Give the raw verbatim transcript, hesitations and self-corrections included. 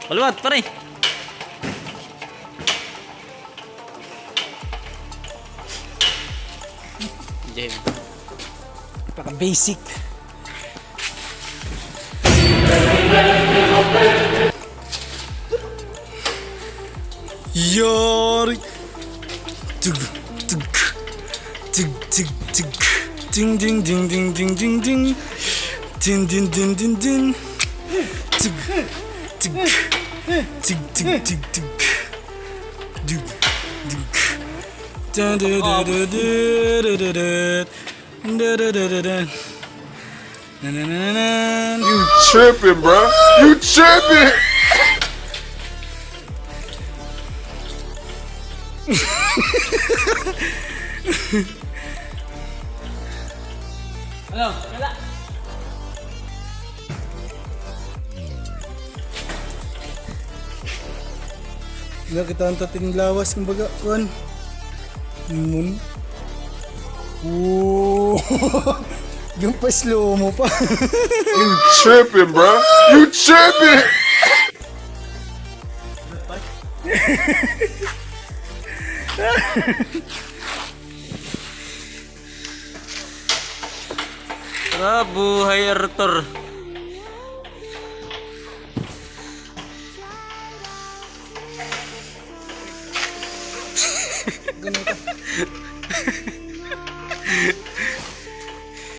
Paliwat, pare. Jay. Paka-basic. Yari. Tug, tug, tug, tug, tug. Ding, ding, ding, ding, ding, ding, ding. Din, din, din, din, din. Tug, tug, tug, tug, tug, tug. Dug, dug. Dun, dun, dun, dun, dun, dun, dun, dun. Dun, dun, dun, dun, dun. Na, na, na, na, na. You tripping, bro. You tripping. Ano? Wala. Nakita an tating lawas, kumbaga, kuan. Moon. Oh. Yung pa slow mo pa. You tripping, bro. You tripping. Tara, buhay, Arthur. Ganito.